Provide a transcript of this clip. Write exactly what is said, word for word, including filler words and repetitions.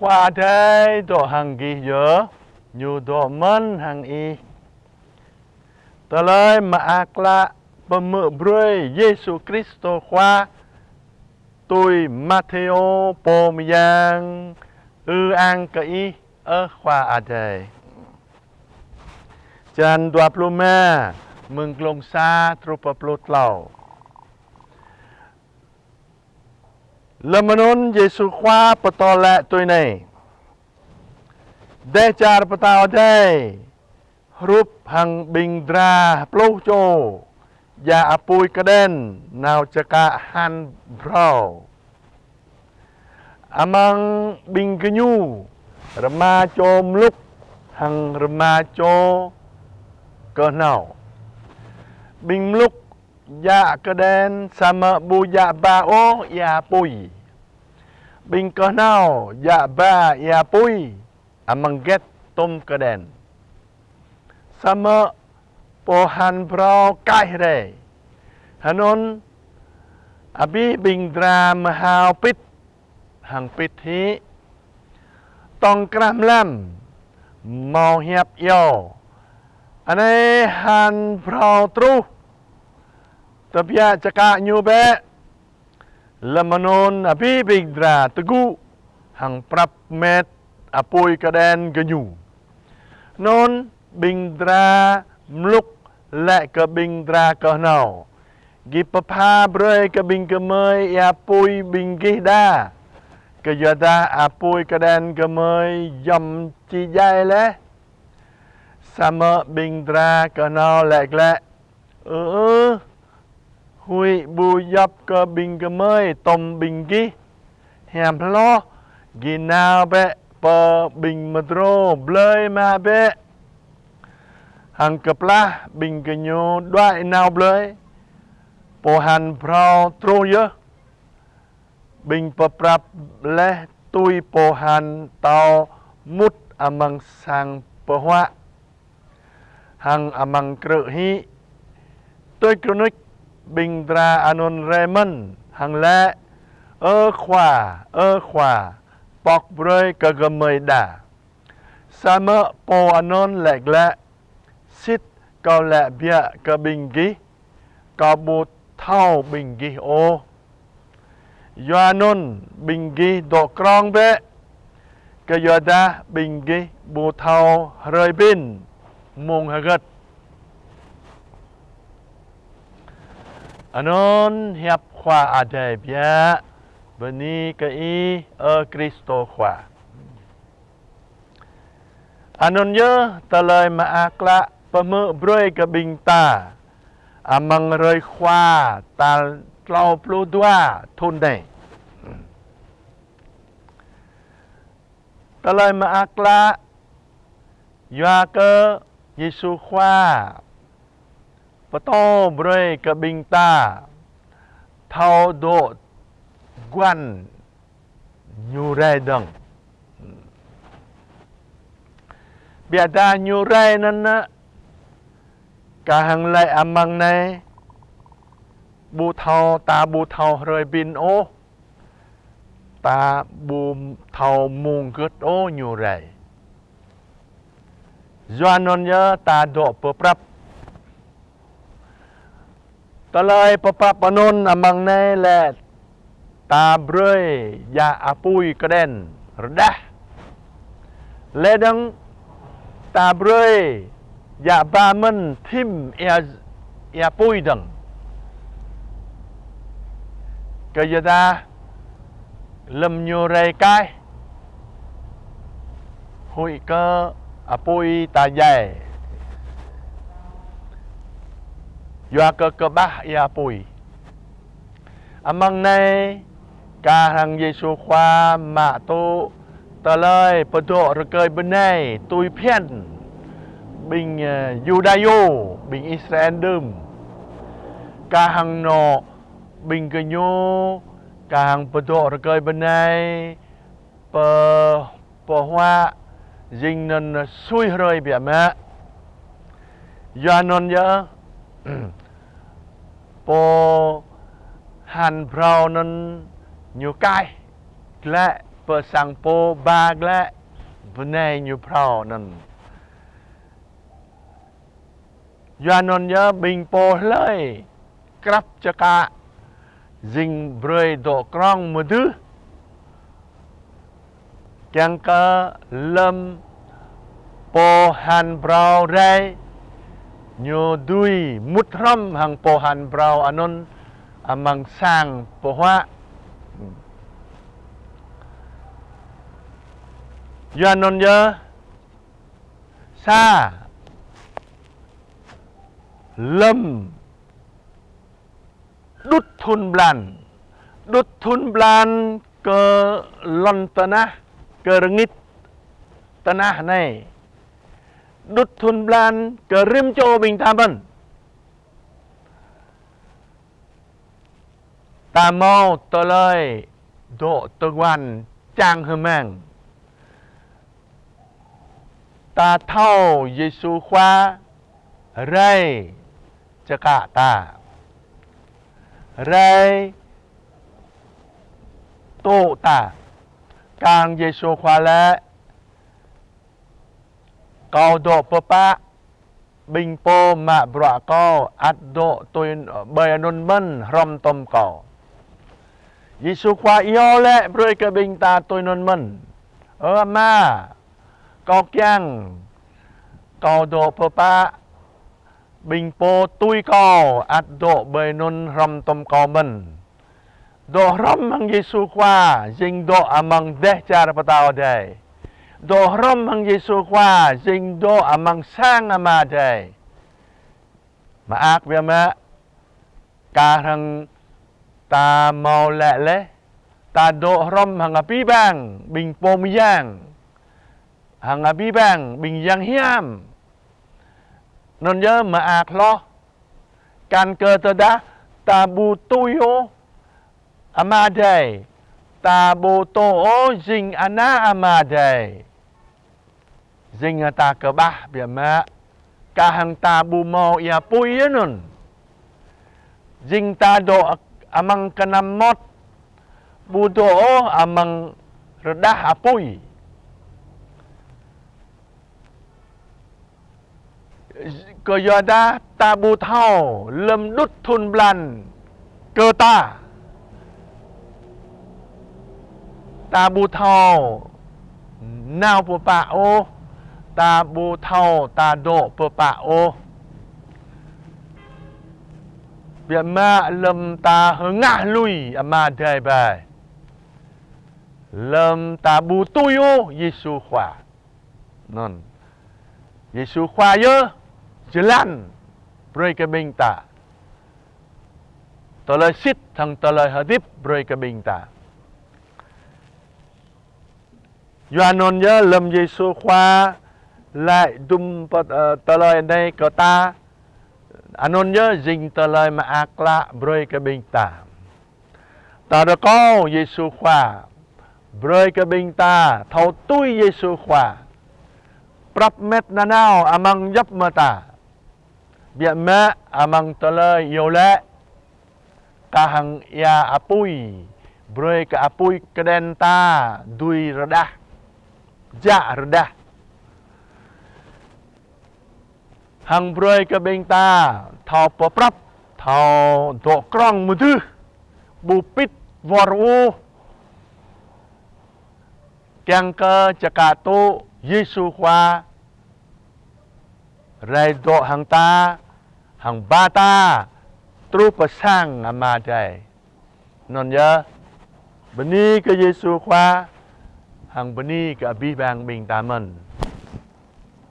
Khua Adai dŏ hăng gih yơh, ñu dŏ mơ̆n hăng ih. Tơlơi mơak klă pơhmư̆ brơi Yêsu Kristô Khua tui Matthêô pô mơyang. Ư-ang kơ ih, ơ Khua Adai. Črăn dua pluh rơma, mơ̆ng glông sa truh pơ pluh klâo. Lơm anŭn Yêsu Khua pơtô laĭ tui anai: Dêh čar Pơtao Adai hrup hăng ƀing dra pluh čô djă apui kơđen nao čơkă han phrâo. Amăng ƀing gơñu rơma čô mlŭk hăng rơma čô kơhnâo. Ƀing mlŭk djă kơđen samơ̆ ƀu djă ba ôh ia apui. Ƀing kơhnâo djă ba ia apui amăng get tôm kơđen. Samơ̆ pô han phrâo kaih rai. Hơnŭn abih ƀing dra mơhao pĭt hăng pĭt hĭ. Tŏng krah mlam hmâo hiăp iâu: Anai han phrâo truh, tơbiă čơkă ñu bĕ. Lơm anŭn abih ƀing dra tơgŭ hăng prăp met apui kơđen gơñu. Anŭn ƀing dra mlŭk laĭ kơ ƀing dra kơhnâo: Gih pơpha brơi kơ ƀing gơmơi ia apui ƀing gih đa, kơyuadah apui kơđen gơmơi yom či djai laih. Samơ̆ ƀing dra kơhnâo laĭ glaĭ: Ơ ơ, huĭ ƀu djŏp kơ ƀing gơmơi tôm ƀing gih. Hiam hloh, gih nao bĕ pơ ƀing mơdrô blơi mă bĕ. Hăng kơplah ƀing gơñu đuaĭ nao blơi, pô han phrâo truh yơh. Ƀing pơprăp laih tui pô han tâo mŭt amăng sang pơhuă hăng amăng krư̆ hĭ. Tuč rơnuč ƀing dra anŭn rai mơ̆n hăng laĭ: Ơ Khua, ơ Khua, pŏk brơi kơ gơmơi đa. Samơ̆ pô anŭn laĭ glaĭ: Sĭt kâo laĭ biă kơ ƀing gih, kâo ƀu thâo ƀing gih ôh. Yua anŭn ƀing gih dŏ krong bĕ, kơyuadah ƀing gih ƀu thâo hrơi ƀin mông hơgĕt. Anŭn hiăp Khua Adai biă. Bơni kơ Ih, ơ Kristô Khua. Anŭn yơh tơlơi mơak klă pơhmư̆ brơi kơ ƀing ta amăng hrơi Khua tal klâo pluh dua thŭn anai. Tơlơi mơak klă yua kơ Yêsu Khua pơtô brơi kơ ƀing ta thâo dŏ guăn ñu rai dơ̆ng. Biă dah ñu rai anŭn, kah hăng laĭ amăng anai, ƀu thâo, ta ƀu thâo hrơi ƀin ôh, ta ƀu thâo mông hơgĕt ôh ñu rai. Yua anŭn yơh ta dŏ pơprăp. Tơlơi pơprăp anŭn amăng anai lĕ ta brơi djă apui kơđen rơđah. Lĕ dơ̆ng ta brơi djă ba mơ̆n thim ia, ia apui dơ̆ng. Kơyuadah lơm ñu rai kaih, huĭ kơ apui ta djai. Yua kơ kơƀah ia apui. Amăng anai, kah hăng Yêsu Khua mă tŭ tơlơi pơdŏ rơkơi bơnai tui phiăn ƀing, ơ, Yuđa yơh, ƀing Israel đưm. Kah hăng anŏ ƀing gơñu, kah hăng pơdŏ rơkơi bơnai, pơ, pơhuă, jing anŭn sui hrơi biă mă. Yua anŭn yơh, pô han phrâo anŭn ñu kaih glaĭ Pơ sang pô ba glaĭ, bơnai ñu phrâo anŭn. Yua anŭn yơh ƀing pô hlơi krăp čơkă jing brơi dŏ krŏng mơdưh. Kiăng kơ lơm pô han phrâo rai, ñu dưi mŭt hrŏm hăng pô han phrâo anŭn amăng sang pơhuă. Yua anŭn yơh, sa lơm đŭt thŭn blan, đŭt thŭn blan kơ lŏn tơnah, kơ rơngit tơnah anai, đŭt thŭn blan kơ rĭm čô ƀing ta mơ̆n. Ta hmâo tơlơi dŏ tơguan čang hơmang. Ta thâo Yêsu Khua rai čơkă ta, rai tŭ ta. Kar hăng Yêsu Khua laĭ: Kâo dŏ pơpă, ƀing pô mă bruă kâo ăt dŏ tui ƀơi anŭn mơ̆n hrŏm tom kâo. Yêsu Khua iâu laĭ brơi kơ ƀing ta tui anŭn mơ̆n. Ơ Ama, kâo kiăng kâo dŏ pơpă, ƀing pô tui kâo ăt dŏ ƀơi anŭn hrŏm tom kâo mơ̆n. Dŏ hrŏm hăng Yêsu Khua jing dŏ amăng dêh čar Pơtao Adai. Dŏ hrŏm hăng Yêsu Khua jing dŏ amăng sang Ama Adai. Mơak biă mă, kar hăng ta hmâo laĭ laih, ta dŏ hrŏm hăng abih bang ƀing pô mơyang, hăng abih bang ƀing yang hiam. Anŭn yơh mơak hloh. Kăn kơ tơdah ta ƀu tui ôh Ama Adai, ta ƀu tŭ ôh jing ană Ama Adai, jing ta kơƀah biă mă, kar hăng ta ƀu hmâo ia apui yơh anŭn. Jing ta dŏ amăng kơnăm mơmŏt, ƀu dŏ ôh amăng rơđah apui. Kơ yua dah ta ƀu thâo lơm đŭt thŭn blan kơ ta. Ta ƀu thâo nao pơpă ôh, ta ƀu thâo ta dŏ pơpă ôh. Biă mă lơm ta hơngah lui Ama Adai ƀai, lơm ta ƀu tui ôh Yêsu Khua. Anŭn. Yêsu Khua yơh jơlan brơi kơ ƀing ta, tơlơi sĭt hăng tơlơi hơdip brơi kơ ƀing ta. Yua anŭn yơh lơm Yêsu Khua laĭ dŭm pơ-, ơ, tơlơi anai kơ ta, anŭn yơh jing tơlơi mơak klă brơi kơ ƀing ta. Ta rơkâo Yêsu Khua brơi kơ ƀing ta thâo tui Yêsu Khua, prăp met nanao amăng djŏp mơta, biă mă amăng tơlơi iâu laĭ, kar hăng ia apui, brơi kơ apui kơđen ta dưi rơđah, jak rơđah. Hăng brơi kơ ƀing ta thâo pơprăp, thâo dŏ krŏng mơdưh, ƀu pĭt wơr ôh, kiăng kơ čơkă tŭ Yêsu Khua rai dŏ hăng ta, hăng ba ta truh pơ sang Ama Adai. Anŭn yơh, bơni kơ Yêsu Khua, hăng bơni kơ abih bang ƀing ta mơ̆n.